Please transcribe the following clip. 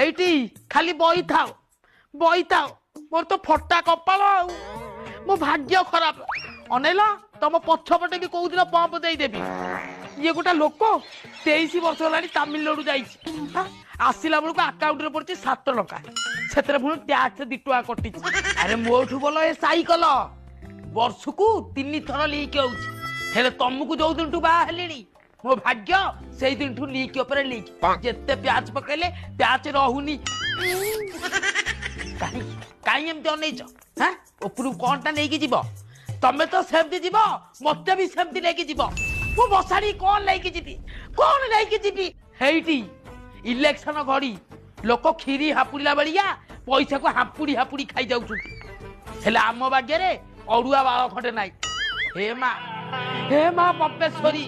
ହେଇଟି ଖାଲି ବଇଥାଅ ବଇଥାଅ। ମୋର ତ ଫଟା କପାଳ ଆଉ ମୋ ଭାଗ୍ୟ ଖରାପ। ଅନେଇଲ, ତମ ପଛପଟେ ବି କୋଉଦିନ ପମ୍ପ ଦେଇଦେବି। ଇଏ ଗୋଟେ ଲୋକ 23 ବର୍ଷ ହେଲାଣି ତାମିଲନାଡୁ ଯାଇଛି, ଆସିଲା ବେଳକୁ ଆକାଉଣ୍ଟରେ ପଡିଛି 7 ଟଙ୍କା, ସେଥିରେ ପୁଣି ଟ୍ୟାକ୍ସ 2 ଟଙ୍କା କଟିଛି। ଆରେ ମୋଠୁ ଭଲ ଏ ସାଇକଲ ବର୍ଷକୁ 3 ଥର ଲିକ୍ ହଉଛି। ହେଲେ ତମକୁ ଯୋଉ ଦିନଠୁ ବାହା ହେଲିଣି ମୋ ଭାଗ୍ୟ ସେଇ ଦିନଠୁ ଲିକ୍ ଉପରେ ଲିକ୍। ଯେତେ ପ୍ୟାଚ୍ ପକେଇଲେ ପ୍ୟାଚ୍ ରହୁନି। କାହିଁକି କାହିଁ ଏମିତି ଅନେଇଛ? ହାଁ, ଉପରକୁ କଣଟା ନେଇକି ଯିବ? ତମେ ତ ସେମିତି ଯିବ, ମତେ ବି ସେମିତି ନେଇକି ଯିବ। ମୁଁ ମଶାଣି କଣ ନେଇକି ଯିବି, କଣ ନେଇକି ଯିବି? ହେଇଟି ଇଲେକ୍ସନ ଘଡ଼ି ଲୋକ କ୍ଷୀରି ହାପୁଡ଼ିଲା ବେଳିଆ ପଇସାକୁ ହାପୁଡ଼ି ହାପୁଡ଼ି ଖାଇଯାଉଛନ୍ତି, ହେଲେ ଆମ ଭାଗ୍ୟରେ ଅଡୁଆ ବାଳ ଖଣ୍ଡେ ନାହିଁ। ହେ ମା, ହେ ମା ପମ୍ପେଶ୍ୱରୀ।